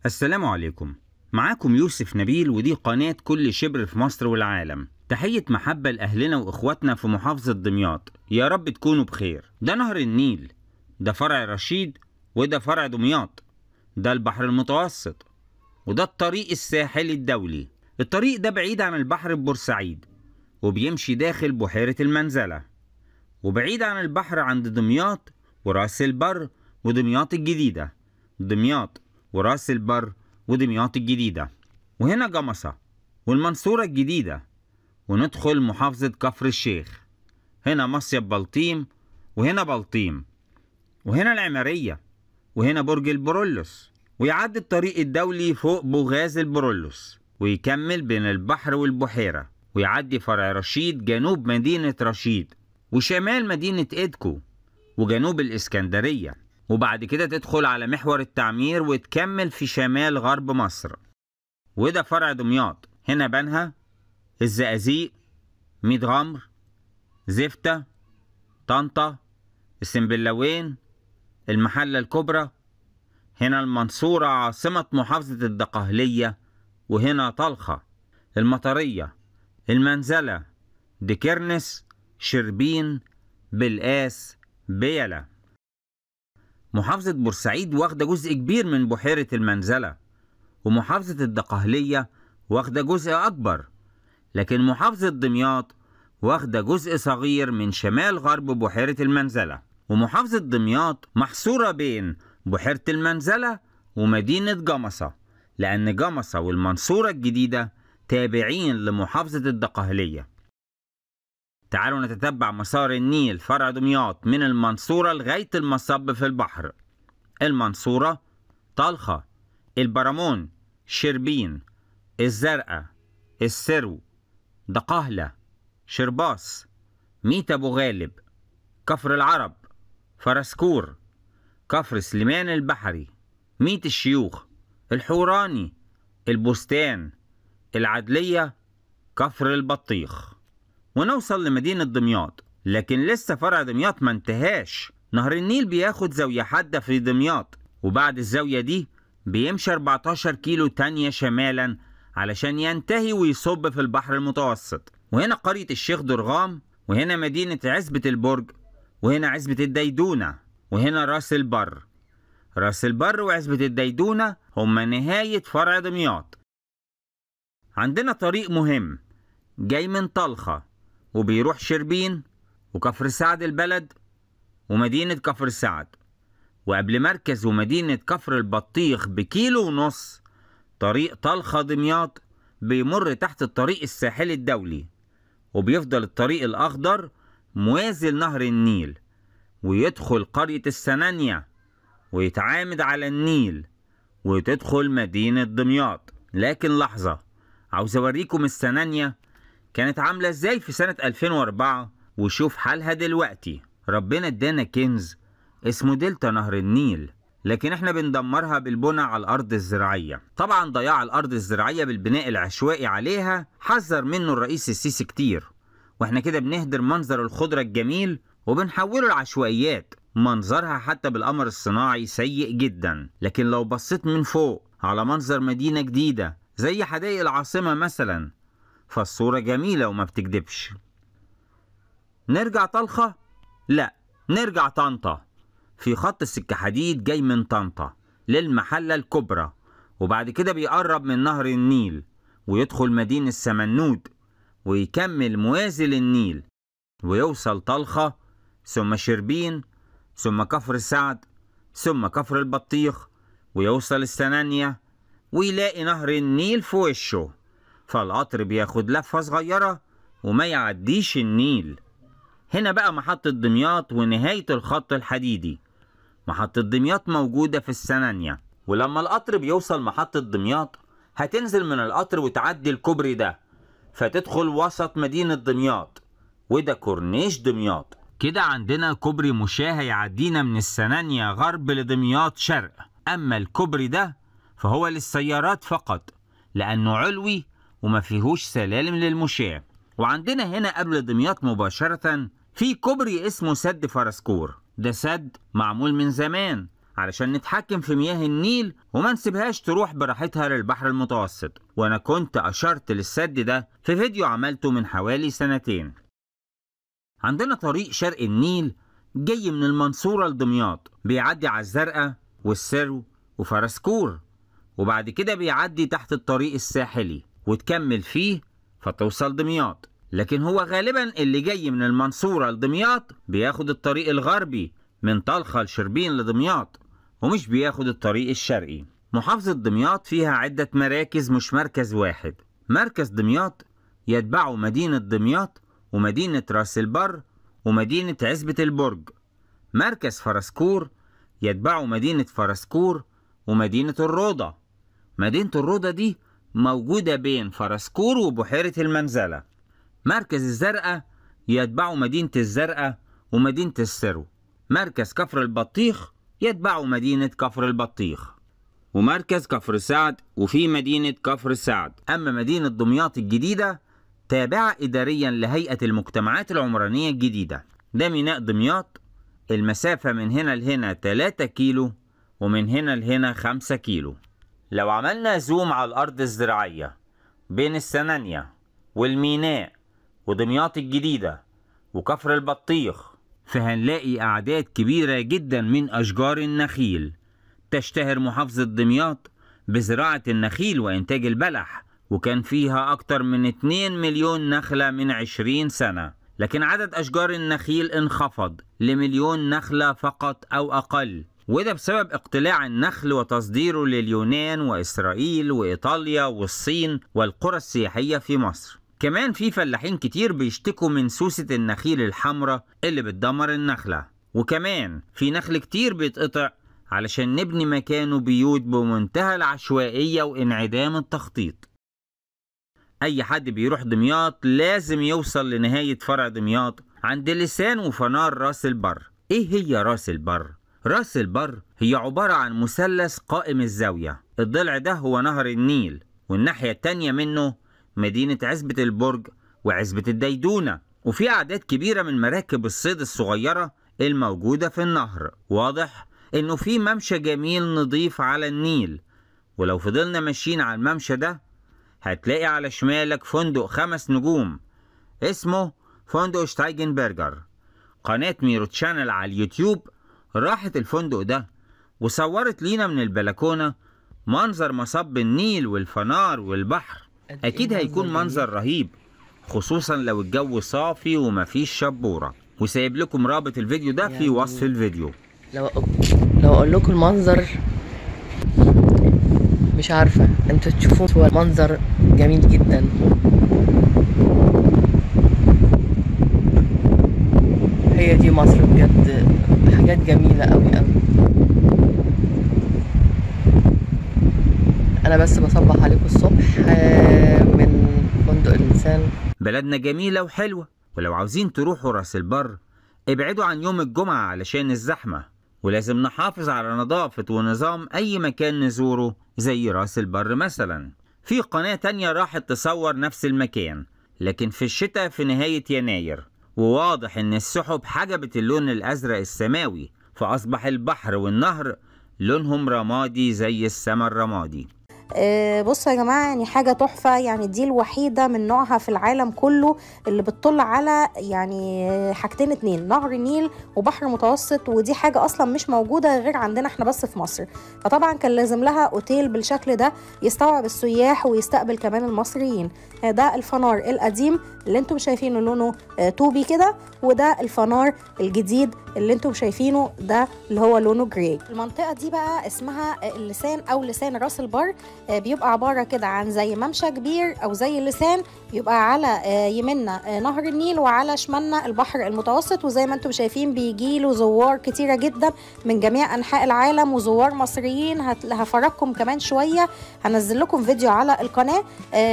السلام عليكم، معاكم يوسف نبيل، ودي قناة كل شبر في مصر والعالم. تحية محبة لأهلنا وإخواتنا في محافظة دمياط، يا رب تكونوا بخير. ده نهر النيل، ده فرع رشيد وده فرع دمياط، ده البحر المتوسط وده الطريق الساحلي الدولي. الطريق ده بعيد عن البحر ببورسعيد وبيمشي داخل بحيرة المنزلة، وبعيد عن البحر عند دمياط وراس البر ودمياط الجديدة، دمياط وراس البر ودمياط الجديدة، وهنا جمصة والمنصورة الجديدة، وندخل محافظة كفر الشيخ. هنا مصيف بلطيم، وهنا بلطيم، وهنا العمارية، وهنا برج البرولوس، ويعدي الطريق الدولي فوق بوغاز البرولوس ويكمل بين البحر والبحيرة، ويعدي فرع رشيد جنوب مدينة رشيد وشمال مدينة إدكو وجنوب الإسكندرية، وبعد كده تدخل على محور التعمير وتكمل في شمال غرب مصر. وده فرع دمياط، هنا بنها، الزقازيق، ميت غمر، زفتة، طنطا، السنبلاوين، المحلة الكبرى، هنا المنصورة عاصمة محافظة الدقهلية، وهنا طلخة، المطرية، المنزلة، دكرنس، شربين، بلقاس، بيلة. محافظة بورسعيد واخدة جزء كبير من بحيرة المنزلة، ومحافظة الدقهلية واخدة جزء أكبر، لكن محافظة دمياط واخدة جزء صغير من شمال غرب بحيرة المنزلة. ومحافظة دمياط محصورة بين بحيرة المنزلة ومدينة جمصة، لأن جمصة والمنصورة الجديدة تابعين لمحافظة الدقهلية. تعالوا نتتبع مسار النيل فرع دمياط من المنصورة لغاية المصب في البحر. المنصورة، طلخة، البرامون، شربين، الزرقاء، السرو، دقهلة، شرباص، ميت أبو غالب، كفر العرب، فرسكور، كفر سليمان البحري، ميت الشيوخ، الحوراني، البستان، العدلية، كفر البطيخ، ونوصل لمدينة دمياط. لكن لسه فرع دمياط ما انتهاش. نهر النيل بياخد زاوية حادة في دمياط، وبعد الزاوية دي بيمشي 14 كيلو تانية شمالا علشان ينتهي ويصب في البحر المتوسط. وهنا قرية الشيخ درغام، وهنا مدينة عزبة البرج، وهنا عزبة الديدونة، وهنا راس البر. راس البر وعزبة الديدونة هما نهاية فرع دمياط. عندنا طريق مهم جاي من طلخة وبيروح شربين وكفر سعد البلد ومدينة كفر سعد، وقبل مركز ومدينة كفر البطيخ بكيلو ونص طريق طلخة دمياط بيمر تحت الطريق الساحلي الدولي، وبيفضل الطريق الأخضر موازي لنهر النيل، ويدخل قرية السنانية ويتعامد على النيل وتدخل مدينة دمياط. لكن لحظة، عاوز أوريكم السنانية كانت عاملة ازاي في سنة 2004 وشوف حالها دلوقتي. ربنا ادانا كنز اسمه دلتا نهر النيل، لكن احنا بندمرها بالبناء على الأرض الزراعية. طبعا ضياع الأرض الزراعية بالبناء العشوائي عليها حذر منه الرئيس السيسي كتير، واحنا كده بنهدر منظر الخضرة الجميل وبنحوله لعشوائيات منظرها حتى بالقمر الصناعي سيء جدا. لكن لو بصيت من فوق على منظر مدينة جديدة زي حدائق العاصمة مثلا، فالصورة جميلة وما بتكدبش. نرجع طلخة؟ لا، نرجع طنطا. في خط السكة حديد جاي من طنطا للمحلة الكبرى، وبعد كده بيقرب من نهر النيل ويدخل مدينة سمنود ويكمل موازي للنيل ويوصل طلخة، ثم شربين، ثم كفر سعد، ثم كفر البطيخ، ويوصل السنانية ويلاقي نهر النيل في وشه، فالقطر بياخد لفة صغيرة وما يعديش النيل. هنا بقى محطة دمياط ونهاية الخط الحديدي. محطة دمياط موجودة في السنانية، ولما القطر بيوصل محطة دمياط هتنزل من القطر وتعدي الكوبري ده فتدخل وسط مدينة دمياط، وده كورنيش دمياط. كده عندنا كوبري مشاة هيعدينا من السنانية غرب لدمياط شرق. أما الكوبري ده فهو للسيارات فقط لأنه علوي وما فيهوش سلالم للمشاة. وعندنا هنا قبل دمياط مباشرة في كوبري اسمه سد فرسكور. ده سد معمول من زمان علشان نتحكم في مياه النيل وما نسيبهاش تروح براحتها للبحر المتوسط. وأنا كنت أشرت للسد ده في فيديو عملته من حوالي سنتين. عندنا طريق شرق النيل جاي من المنصورة لدمياط، بيعدي على الزرقاء والسرو وفارسكور، وبعد كده بيعدي تحت الطريق الساحلي وتكمل فيه فتوصل دمياط. لكن هو غالبا اللي جاي من المنصورة لدمياط بياخد الطريق الغربي من طلخة لشربين لدمياط، ومش بياخد الطريق الشرقي. محافظة دمياط فيها عدة مراكز مش مركز واحد. مركز دمياط يتبعه مدينة دمياط ومدينة راس البر ومدينة عزبة البرج. مركز فرسكور يتبعه مدينة فرسكور ومدينة الروضة. مدينة الروضة دي موجودة بين فرسكور وبحيرة المنزلة. مركز الزرقاء يتبعه مدينة الزرقاء ومدينة السرو. مركز كفر البطيخ يتبعه مدينة كفر البطيخ ومركز كفر سعد وفي مدينة كفر سعد. أما مدينة دمياط الجديدة تابعة إداريا لهيئة المجتمعات العمرانية الجديدة. ده ميناء دمياط، المسافة من هنا لهنا 3 كيلو ومن هنا لهنا 5 كيلو. لو عملنا زوم على الأرض الزراعية بين السنانية والميناء ودمياط الجديدة وكفر البطيخ فهنلاقي أعداد كبيرة جدا من أشجار النخيل. تشتهر محافظة دمياط بزراعة النخيل وإنتاج البلح، وكان فيها أكتر من 2 مليون نخلة من 20 سنة، لكن عدد أشجار النخيل انخفض لمليون نخلة فقط أو أقل، وده بسبب اقتلاع النخل وتصديره لليونان وإسرائيل وإيطاليا والصين والقرى السياحية في مصر. كمان في فلاحين كتير بيشتكوا من سوسة النخيل الحمراء اللي بتدمر النخلة، وكمان في نخل كتير بيتقطع علشان نبني مكانه بيوت بمنتهى العشوائية وانعدام التخطيط. أي حد بيروح دمياط لازم يوصل لنهاية فرع دمياط عند لسان وفنار راس البر. إيه هي راس البر؟ راس البر هي عبارة عن مثلث قائم الزاوية، الضلع ده هو نهر النيل، والناحية التانية منه مدينة عزبة البرج وعزبة الديدونة، وفي أعداد كبيرة من مراكب الصيد الصغيرة الموجودة في النهر. واضح إنه في ممشى جميل نظيف على النيل، ولو فضلنا ماشيين على الممشى ده هتلاقي على شمالك فندق 5 نجوم اسمه فندق شتايجنبرجر. قناة ميرو تشانل على اليوتيوب راحت الفندق ده وصورت لينا من البلكونة منظر مصب النيل والفنار والبحر. أكيد هيكون منظر رهيب، خصوصا لو الجو صافي ومفيش شبورة. وسايب لكم رابط الفيديو ده في وصف الفيديو. لو أقول لكم المنظر مش عارفة انتوا تشوفوا، هو منظر جميل جدا. هي دي مصر بجد، حاجات جميلة قوي قوي. انا بس بصبح عليكم الصبح من فندق اللسان. بلدنا جميلة وحلوة، ولو عاوزين تروحوا راس البر ابعدوا عن يوم الجمعة علشان الزحمة، ولازم نحافظ على نظافة ونظام أي مكان نزوره زي راس البر مثلا. في قناة تانية راحت تصور نفس المكان لكن في الشتاء في نهاية يناير، وواضح إن السحب حجبت اللون الأزرق السماوي، فأصبح البحر والنهر لونهم رمادي زي السما الرمادي. بصوا يا جماعة، يعني حاجة تحفة، يعني دي الوحيدة من نوعها في العالم كله اللي بتطل على يعني حاجتين اتنين، نهر النيل وبحر متوسط، ودي حاجة أصلا مش موجودة غير عندنا احنا بس في مصر. فطبعا كان لازم لها أوتيل بالشكل ده يستوعب السياح ويستقبل كمان المصريين. ده الفنار القديم اللي انتم شايفينه لونه طوبي كده، وده الفنار الجديد اللي انتم شايفينه ده اللي هو لونه gray. المنطقة دي بقى اسمها اللسان أو لسان راس البر، بيبقى عبارة كده عن زي ممشى كبير أو زي اللسان، يبقى على يمنا نهر النيل وعلى شمالنا البحر المتوسط. وزي ما انتم شايفين بيجيله زوار كتيرة جدا من جميع أنحاء العالم وزوار مصريين. هفرجكم كمان شوية، هنزل لكم فيديو على القناة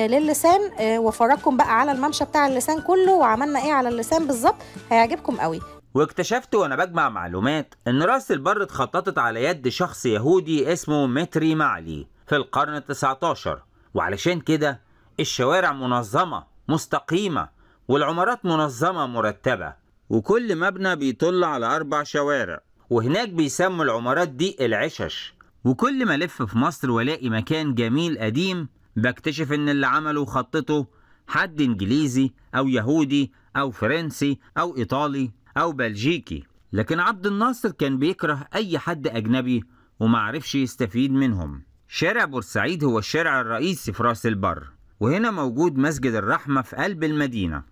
للسان وفرجكم بقى على الممشى بتاع اللسان كله وعملنا ايه على اللسان بالظبط، هيعجبكم قوي. واكتشفت وانا بجمع معلومات ان راس البر اتخططت على يد شخص يهودي اسمه متري معلي في القرن ال19، وعلشان كده الشوارع منظمة مستقيمة والعمارات منظمة مرتبة، وكل مبنى بيطل على 4 شوارع، وهناك بيسموا العمارات دي العشش. وكل ما ألف في مصر والاقي مكان جميل قديم بكتشف إن اللي عمله وخططه حد إنجليزي أو يهودي أو فرنسي أو إيطالي أو بلجيكي. لكن عبد الناصر كان بيكره أي حد أجنبي ومعرفش يستفيد منهم. شارع بورسعيد هو الشارع الرئيسي في راس البر، وهنا موجود مسجد الرحمة في قلب المدينة.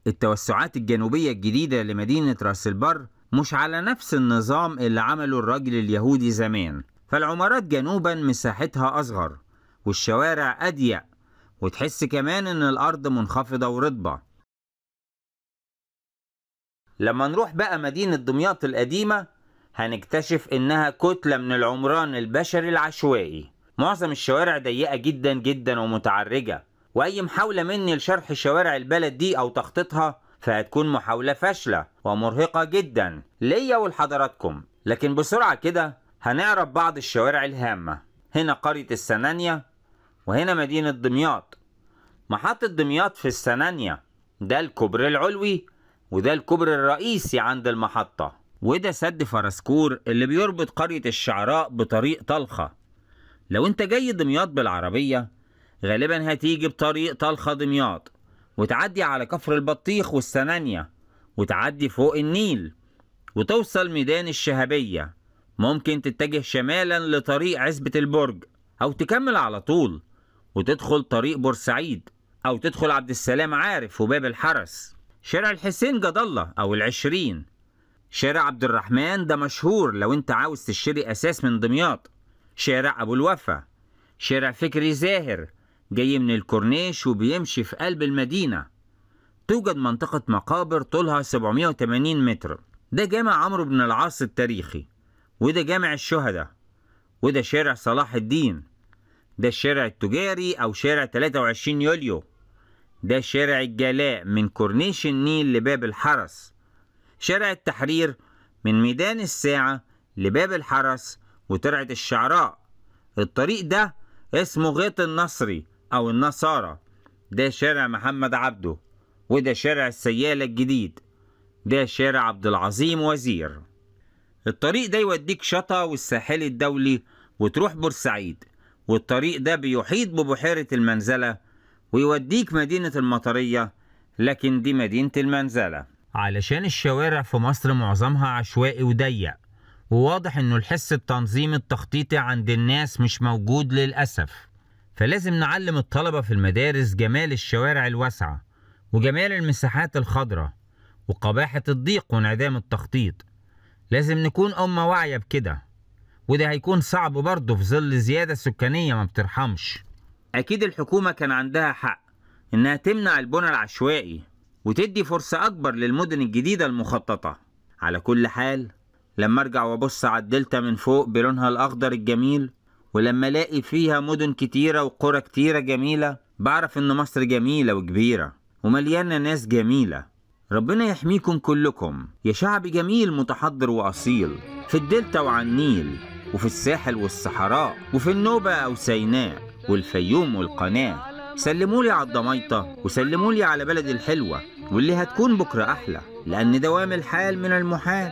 التوسعات الجنوبية الجديدة لمدينة راس البر مش على نفس النظام اللي عمله الراجل اليهودي زمان، فالعمارات جنوبا مساحتها أصغر والشوارع أضيق، وتحس كمان إن الأرض منخفضة ورطبة. لما نروح بقى مدينة دمياط القديمة هنكتشف إنها كتلة من العمران البشري العشوائي. معظم الشوارع ضيقة جدا جدا ومتعرجة، وأي محاولة مني لشرح شوارع البلد دي أو تخطيطها فهتكون محاولة فاشلة ومرهقة جدا ليا ولحضراتكم. لكن بسرعة كده هنعرف بعض الشوارع الهامة. هنا قرية السنانية، وهنا مدينة دمياط. محطة دمياط في السنانية، ده الكوبري العلوي وده الكوبري الرئيسي عند المحطة. وده سد فرسكور اللي بيربط قرية الشعراء بطريق طلخة. لو انت جاي دمياط بالعربية غالبا هتيجي بطريق طلخة دمياط، وتعدي على كفر البطيخ والسنانية، وتعدي فوق النيل وتوصل ميدان الشهبية. ممكن تتجه شمالا لطريق عزبة البرج، أو تكمل على طول وتدخل طريق بورسعيد، أو تدخل عبد السلام عارف وباب الحرس. شارع الحسين جد الله أو العشرين. شارع عبد الرحمن ده مشهور لو انت عاوز تشتري أساس من دمياط. شارع أبو الوفا. شارع فكري زاهر جاي من الكورنيش وبيمشي في قلب المدينة. توجد منطقة مقابر طولها 780 متر. ده جامع عمرو بن العاص التاريخي، وده جامع الشهداء، وده شارع صلاح الدين. ده الشارع التجاري أو شارع 23 يوليو. ده شارع الجلاء من كورنيش النيل لباب الحرس. شارع التحرير من ميدان الساعة لباب الحرس وترعة الشعراء. الطريق ده اسمه غيط النصري أو النصارى. ده شارع محمد عبده، وده شارع السيالة الجديد. ده شارع عبد العظيم وزير. الطريق ده يوديك شطا والساحل الدولي وتروح بورسعيد، والطريق ده بيحيط ببحيرة المنزلة ويوديك مدينة المطرية، لكن دي مدينة المنزلة. علشان الشوارع في مصر معظمها عشوائي وضيق، وواضح انه الحس التنظيم التخطيطي عند الناس مش موجود للأسف، فلازم نعلم الطلبة في المدارس جمال الشوارع الواسعة وجمال المساحات الخضراء وقباحة الضيق وانعدام التخطيط. لازم نكون أمة واعية بكده، وده هيكون صعب برضه في ظل زيادة سكانية ما بترحمش. أكيد الحكومة كان عندها حق إنها تمنع البنى العشوائي وتدي فرصة أكبر للمدن الجديدة المخططة. على كل حال لما أرجع وأبص على الدلتا من فوق بلونها الأخضر الجميل، ولما ألاقي فيها مدن كتيرة وقرى كتيرة جميلة، بعرف إن مصر جميلة وكبيرة ومليانة ناس جميلة. ربنا يحميكم كلكم يا شعب جميل متحضر وأصيل، في الدلتا وعلى النيل وفي الساحل والصحراء وفي النوبة أو سيناء والفيوم والقناة. سلمولي على الضميطة وسلمولي على بلد الحلوة واللي هتكون بكرة أحلى، لأن دوام الحال من المحال.